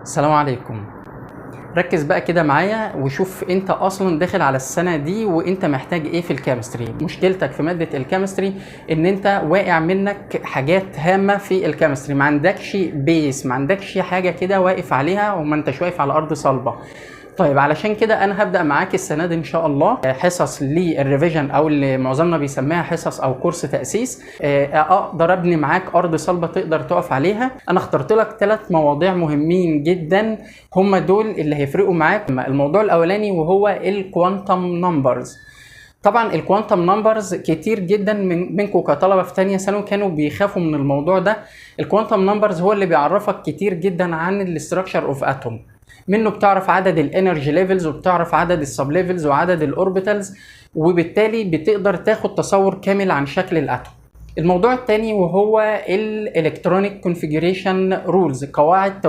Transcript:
السلام عليكم. ركز بقى كده معايا وشوف انت اصلا داخل على السنة دي وانت محتاج ايه في ال chemistry. مشكلتك في مادة ال chemistry ان انت واقع منك حاجات هامة في ال chemistry، ما عندكش base، ما عندكش حاجة كده واقف عليها، وما انتش واقف على ارض صلبه. طيب علشان كده انا هبدا معاك السنة دي ان شاء الله حصص لل revision، او اللي معظمنا بيسميها حصص او كورس تاسيس، اقدر ابني معاك ارض صلبه تقدر تقف عليها. انا اخترت لك 3 مواضيع مهمين جدا، هم دول اللي هيفرقوا معاك. الموضوع الاولاني وهو ال quantum numbers. طبعا ال quantum numbers كتير جدا منكم كطلبه في ثانية ثانوي كانوا بيخافوا من الموضوع ده. ال quantum numbers هو اللي بيعرفك كتير جدا عن ال structure of atom، منه بتعرف عدد ال energy levels، وبتعرف عدد ال sub levels، وعدد ال orbitals، وبالتالي بتقدر تاخد تصور كامل عن شكل ال atom. الموضوع الثاني وهو ال electronic configuration rules، قواعد